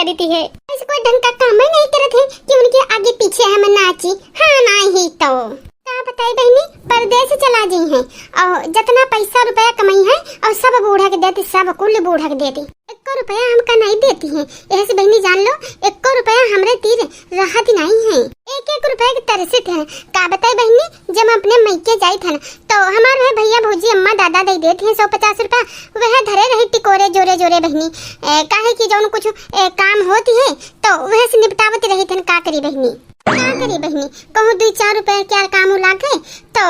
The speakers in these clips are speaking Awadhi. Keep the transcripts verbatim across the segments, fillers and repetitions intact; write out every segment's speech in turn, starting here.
देती है। ऐसे कोई ढंग का काम ही नहीं करत है कि उनके आगे पीछे हम नाची। हाँ, नाही तो। का बताई बहिनी, परदेस चला जइहैं और जतना पैसा रुपया कमइहैं और सब बूढ़ा के देती, सब कुल बूढ़ा के देती। एको रुपया हमका नहीं देती हैं। यह से बहिनी जान लो, एको रुपया हमरे तीर रहत नहीं है। एक एक रुपया के तरसत हैं। का बताई बहिनी, जब हम अपने मइके जाइत हन तो हमार वह भैया भौजी अम्मा दादा दे देत हैं सौ पचास रुपया, वह धरे रही टिकोरे जोरे जोरे बहिनी। ए, काहे कि जौन कुछ ए, काम होती है तो वह से निपटावत रही थन। का करी बहिनी, का करी बहिनी, कहूँ दुई चार रुपया क्या काम लागे तो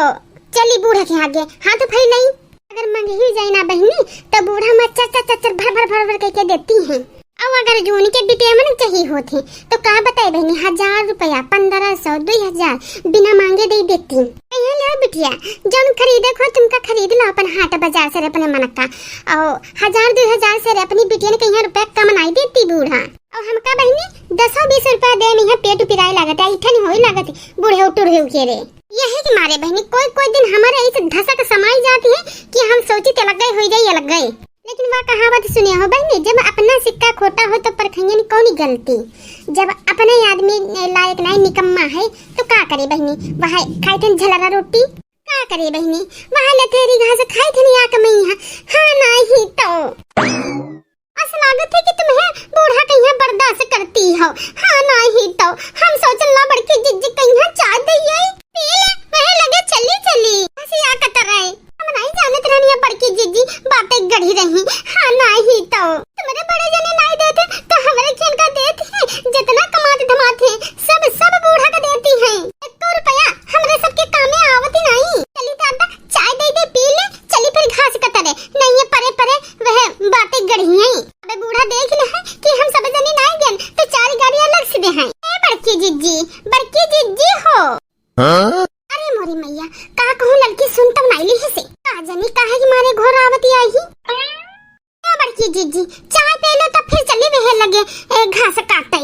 चली बूढ़ा के आगे हाथ फैलाई। अगर मंगही जाए ना बहिनी तो बूढ़ा में चर चर चर चर भर भर भर भर करके देती हैं। अब अगर जून के बिटिया मन चाहिए होत है तो का बताई बहिनी, हजार रुपया, पन्द्रह सौ, दुई हजार बिना मांगे दे देती। कहिए लो बिटिया, जौन खरीदे को तुमका खरीद लो अपन हाट बाजार से रे अपने मन का। और हजार दुई हजार से रे अपनी बिटिया ने कहीं रुपया कम नहीं देती बूढ़ा। और हमका बहिनी दसो बीस रुपया दे में यहाँ पेट पिराए लागत है, ऐठन होई लागत है बूढ़े उठुर हो के रे। यही के मारे बहिनी कोई कोई दिन हमारे ऐसे धसक समाई जाती है कि हम सोची ते अलग गए हो जाई अलग गए। लेकिन वह कहावत सुने हो बहिनी, जब अपना सिक्का खोटा हो तो परखैयन कौन गलती। जब अपने आदमी लायक नहीं निकम्मा है तो का करे बहिनी, वह खाई थन झलरा रोटी। का करे बहिनी, वह लथेरी घास खाई थन या कमई है। हाँ नाही तो। अस लागत है कि तुम्हें बूढ़ा कहिया बर्दाश्त करती हो। हाँ नाही तो। हम सोचन ला बड़की जिज्जी कहिया चाय दइए। पी ले, वह लगे चली चली। हंसी आ कतर है। हम नहीं जानत रहनी है बड़की जिज्जी बातें गढ़ी रही। हाँ नाही तो। तुम्हारे बड़े जने नहीं देते तो हमरे खेल का देती है। जितना कमात धमात है सब सब बूढ़ा का देती है। एको रुपया हमरे सबके कामे आवत ही नहीं। चली दादा चाय दे दे पी ले। चली फिर घास कतरे नहीं है परे परे वह बातें गढ़ी है। अबे बूढ़ा देख ले है कि हम सब जने नहीं गन तो चार गाड़ी अलग से दे हैं। ए बड़की जिज्जी, बड़की जिज्जी हो। हाँ? अरे मोरी मैया, का कहूँ ललकी सुन तब नाई लिहे से। का जनी काहे की मारे घोरावती आई ही। ए बड़की जिज्जी, चाय पी लो तब फिर चली वह लगे ए, घास काटे।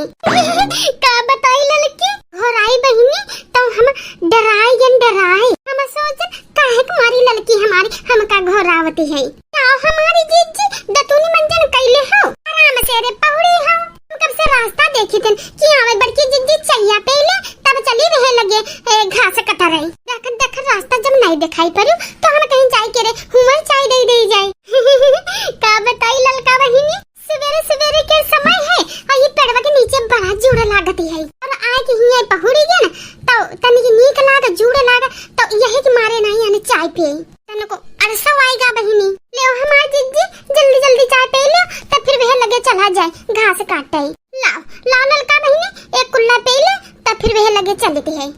का बताई ललकी, घोराई बहिनी तो हम डराई गन डराई। हम सोच काहे की मारी ललकी हमारी हमका घोरावती है। का हमारी जिज्जी दतुनी मंजन कैले हो, आराम से रे पहुड़ी हो। हम कब से रास्ता देखी थन कि आवे बड़की जिज्जी चैया पहले तब चली रहे लगे ए, घास कतरे। देख देख रास्ता जब नहीं दिखाई पड़ू तो हम कहीं जाए के रे हुआ चाय दे दे जाए। का बताई ललका बहिनी, सवेरे सवेरे के समय है और ये पेड़वा के नीचे बड़ा जूड़ा लागती है और आए के हिया पहुड़ी गन तो तनिक नीक लाग जूड़ा लाग तो यही के मारे नहीं आने चाय पिए। तनको अरसा आएगा बहिनी। ले हमार जिज्जी जल्दी जल्दी चाय पी लो तब फिर वह लगे चला जाए घास काटे। लाओ लाओ ललका बहिनी एक कुल्ला पी ले तब फिर वह लगे चलती है।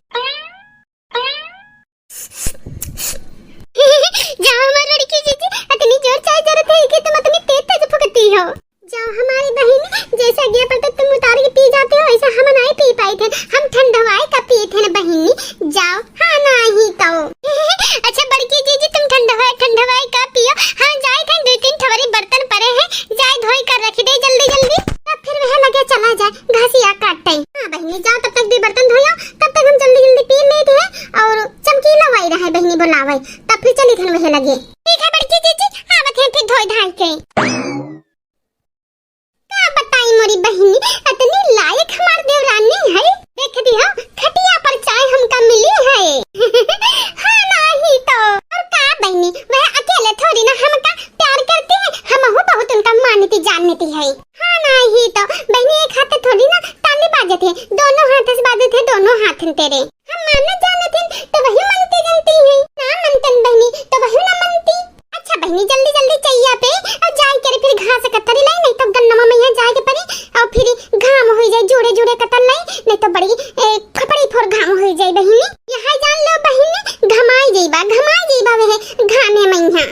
जाओ हमार बड़की जिज्जी इतनी जोर चाय जरूरत है कि तुम इतनी तेज तेज फुकती हो। जाओ हमारी बहिनी, जैसे आगे पर तो तुम उतार के पी जाते हो, ऐसे हम नहीं पी पाए थे, हम ठंडवाए का पिए थे ना बहिनी। जाओ, हाँ नाही तो। अच्छा बड़की जीजी, तुम ठंडवाए ठंडवाए का पियो, हाँ जाए थे, दो तीन ठवरी बर्तन पड़े हैं, जाए धोई कर रख दे जल्दी जल्दी। तब फिर वह लगे चला जाए घासिया काटे। हाँ बहिनी जाओ, तब तक दो बर्तन धोयो, तब तक हम जल्दी जल्दी पी लेते हैं और चमकीला वाई रहे बहिनी बुलावे, तब फिर चली थन वह लगे। ठीक है बड़की जीजी, आवत हैं फिर धोई धाई के। का बताई मोरी बहिनी, इतनी लायक हमार देवरानी है। देख दिया, खटिया पर चाय हमका मिली है। हाँ नाही तो। और का बहिनी, वह अकेले थोड़ी ना हमका प्यार करती है, हमहू बहुत उनका मानती जानती है। हाँ नाही तो। बहिनी एक हाथ थोड़ी ना ताली बाजत है, दोनों हाथ से बाजत है, दोनों हाथ तेरे। हम मानत जानत हन तो वही मनते जनती है, ना मनतन बहिनी तो वही ना मनती। अच्छा बहिनी जल्दी जल्दी चैया पे और जाए करे फिर घास कतरी लाई, नहीं तो गन्नमा में यहाँ जाए के पड़ी और फिर घाम हो जाए, जुड़े जुड़े कतर लाई, नहीं तो बड़ी ए, फपड़ी फोर घाम हो जाए बहिनी। यहाँ जान लो बहिनी घमाई जइबा, घमाई जइबा वह घामे में यहाँ।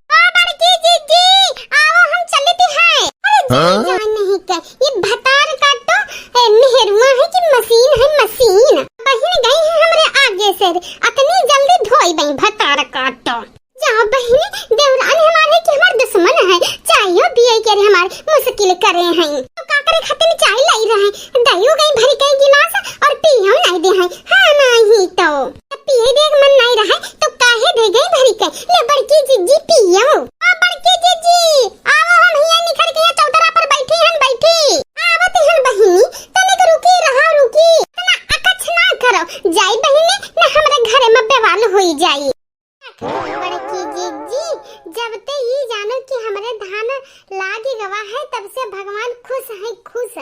ओ बड़की जीजी, आओ हम चलती हैं। अरे हाँ? जान नहीं के, ये भतार काटो, ए, मेहरुआ है कि मशीन है, मशीन। बहिन गई है हमरे आगे से, अतनी जल्दी धोई बई भतार काटो। जाओ बहिन, देवरान हमारे कि हमार दुश्मन है, चाहियो पिए के रे हमार मुश्किल करे हैं। तो का करे खातिर चाय लाई रहे, दयो गई भरी कई गिलास और पियो नहीं दे हैं। हाँ नहीं तो। पिए देख मन नहीं रहे तो काहे दे गई भरी के? ले बड़की जिज्जी पियो। आ बड़की जिज्जी, आओ हम हिया निखर के यहाँ चौतरा से भगवान खुश है, खुश।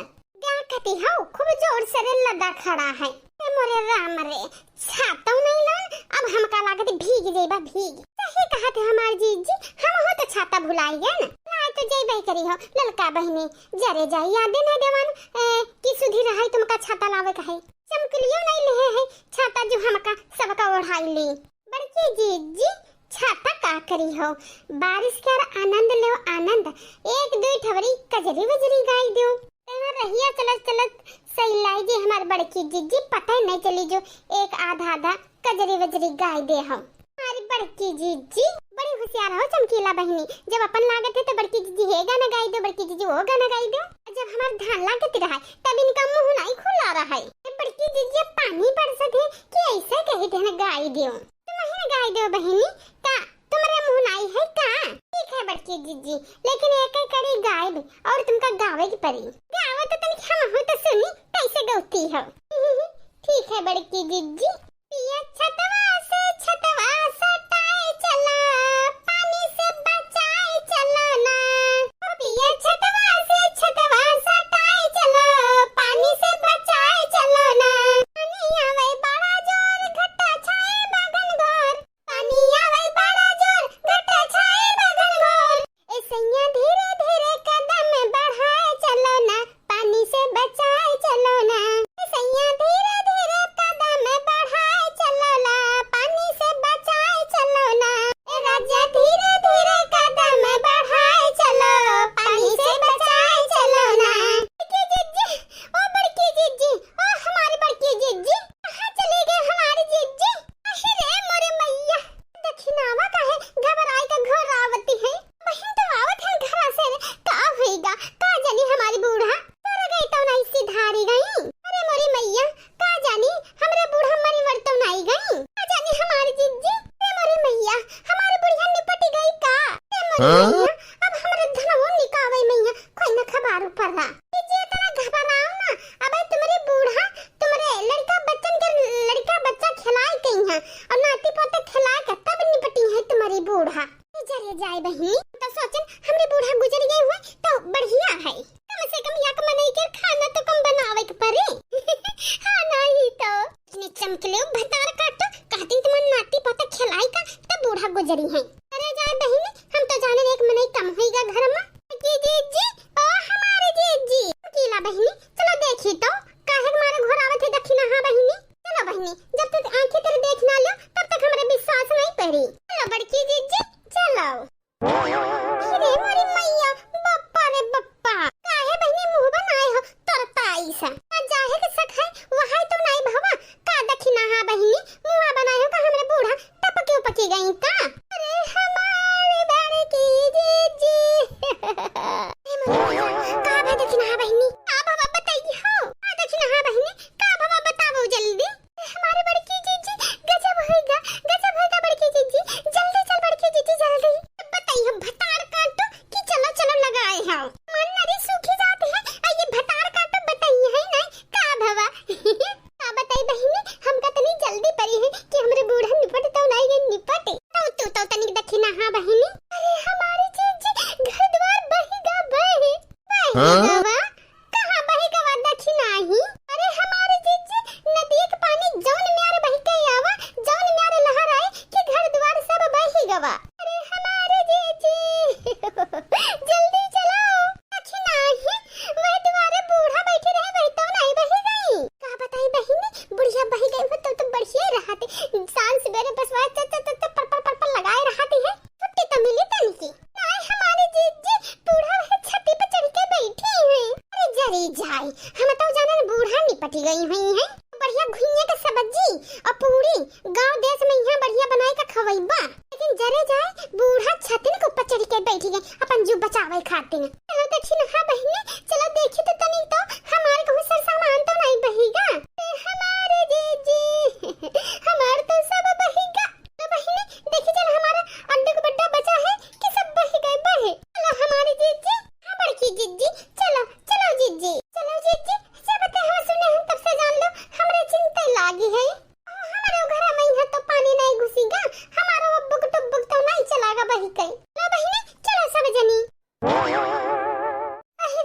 का कहती हो, खूब जोर से रे लदा खड़ा है। ए मोरे राम रे, छातौ नहीं ला, अब हमका लागत भीग जइबा, भीग। सही कहत है हमार जीजी, हमहू तो छाता भुलाई गए ना। लाए तो जइबे करी हो, ललका बहिनी, जरे जाई यादे न देवन, ए, कि सुधी रहाई तुमका छाता लावे का है। चमकलियो नहीं लेहे है छाता जो हमका सबका ओढ़ाई ली। बड़की जीजी, छाता का करी हो, बारिश कर आनंद लेव आनंद, एक दुई ठवरी कजरी वजरी गाई देव। तेना रहिया चलत चलत सैलाई जी हमार बड़की जीजी पता ही नहीं चली जो एक आधा आधा कजरी वजरी गाई दे हो। हमारी बड़की जीजी बड़ी होशियार हो चमकीला बहिनी, जब अपन लागत है तो बड़की जीजी हे गाना गाई दो, बड़की जीजी वो गाना गाई दो। जब हमार धान लागत रहा है तब इनका मुंह नहीं खुला रहा है। ए बड़की जीजी अब पानी बरसत है कि ऐसे कही थे ना गाई दो। तुम ही गाई दो बहिनी, का तुम्हारे मुंह नहीं है का? ठीक है बड़की जीजी, लेकिन एक एक कड़ी गायब और तुमका गावे की पड़ी। गावे तो तनिक हम हो तो सुनी कैसे गौती हो। ठीक है बड़की जीजी। पिया छतवा से छतवा सटाए चला, पानी से बचाए चलो ना। ओ पिया छतवा से छतवा सटाए चलो, पानी से बचाए चलो ना। पानी आवे बड़ा जोर, घटा छाए बा घनघोर। पानी आवे बड़ा जोर, घटा छाए बा घनघोर। ए सैया धीरे धीरे कदम बढ़ाए चलो ना, पानी से बचाए चलो ना। ए सैया धीरे धीरे कदम बढ़ाए चलो ना, पानी से बचाए चलो ना। ए राजा धीरे धीरे कदम बढ़ाए चलो, पानी से बचाए चलो ना। बड़की जिज्जी, ओ बड़की जिज्जी, ओ हमारी बड़की जिज्जी, कहाँ चली गई हमारी जिज्जी? अरे रे मोरे मैया, दखिनावा काहे घबराई के घोरावती है? बहिन तो आवत है घरा से रे, का होइगा, का जानी हमारी बूढ़ा, तोरा गई तो नहीं सिधारी गई। अरे मोरी मैया, का जानी हमरे बूढ़ा मरी मर तो नहीं गई, का जानी हमारी जिज्जी। अरे मोरी मैया, हमारी बुढ़िया निपटी गई का? अरे मोरी हाँ? मैया, अब हमरे धनवो निकावे मैया, कोई न खबार ऊपर रहा। जिज्जी इतना घबराओ ना, अबे तुम्हारी बूढ़ा, तुम्हारे लड़का बच्चन के लड़का बच्चा खिलाए गई हैं और नाती पोते खिलाए के तब निपटी है तुम्हारी बूढ़ा। जरे जाए बहिनी, तो सोचन हमरे बूढ़ा गुजर गए हुए तो बढ़िया है, कम से कम एक मनई के खाना तो कम बनावे के पड़े। हाँ नहीं तो। इतनी चमकले भतार काटो, कहती तुम्हारे नाती पोते खिलाई का तब बूढ़ा गुजरी है। अरे जाए बहिनी, हम तो जाने एक मनई कम होइगा घर में। जी जी जी, ओ हमारे जी जी। कीला बहिनी, चलो देखी तो काहे के मारे घोरावत है दखिनहा बहिनी। चलो बहिनी, जब तक आंखें तेरे देख ना लो तब तक हमरे विश्वास नहीं पड़ी। चलो बड़की जिज्जी, चलो। अरे मोरी मैया, बप्पा रे बप्पा, काहे बहिनी मुंह बनाए हो तरताई सा? आ जाहे के सक है, वहाई तो नहीं भवा, का दखिनहा बहिनी मुंह बनाए हो का हमरे बूढ़ा टपकी उपकी गई का? अरे हमारे बड़की जिज्जी। ए मोरी मैया, का भा दखिनहा बहिनी? का भवा बताई हो? का दखिनहा बहिनी? का भवा बतावो जल्दी। हमारे बड़की जिज्जी, गजब होइगा, गजब होइगा बड़की जिज्जी। जल्दी चल बड़की जिज्जी, जल्दी। बताई हो भतार काटो कि चलो, चलो लगाए हो। मन नरी सूखी जाती है, आ ये भतार काटो बताई है नहीं, का भवा? का बताई बहिनी, हमका तनी जल्दी पड़ी है कि हमरे बूढ़ा निपट तो नहीं गई, निपट। तो तू तो तनिक दखिनहा बहिनी। अरे हमारी जिज्जी, घर द्वार बहिगा बहे। बहिगा हाँ? बा? कहाँ बहिगा बा दखिनहा ही? अरे हमारी जिज्जी, नदी के पानी जौन म्यार बहि के आवा, जौन म्यार लहर आए कि घर द्वार सब बहिगा बा। अरे हमारी जिज्जी, जल्दी चलो। दखिनहा ही, वह दुआरे बूढ़ा बैठे रहे, वही तो नहीं बहि गई। का बताई बहिनी, बुढ़िया बहि गई हो तो, तो बढ़िया रहते। सांझ सवेरे बस वह च, च, च, च, पर, पर, पर, पर लगाए रहती है। छुट्टी तो मिली तनिकी। नाय हमारी जिज्जी, बूढ़ा वह छाती पे चढ़ के बैठी है। अरे जरी जाए, हम तो जाने बूढ़ा निपटी गई हुई है। बढ़िया घुइया के सब्जी और पूरी गांव देश में यहाँ बढ़िया बनाए के खवैबा। लेकिन जरे जाए बूढ़ा छतिन के ऊपर चढ़ के बैठ गए अपन जीव बचावे खातिर। चलो दखिनहा बहिनी, चलो देखी तो तनी तो हमारे कहूँ सर सामान तो नहीं बहिगा। ए हमारे जीजी, हमार तो सब बहिगा। तो बहिनी देखी चल हमारा अंडे को बड्डा बचा है कि सब बहि गए बहे। चलो हमारे जीजी, हाँ बड़की जीजी, चलो चलो जीजी, चलो जीजी, जब ते हम सुने हैं तब से जान लो हमरे चिंता लागी है। हमारे घर में यहाँ तो पानी नहीं घुसीगा, हमारो अब्बुक टुब्बुक तो नहीं चलागा बही कहीं। लो बहिनी, चलो सब जनी। अहे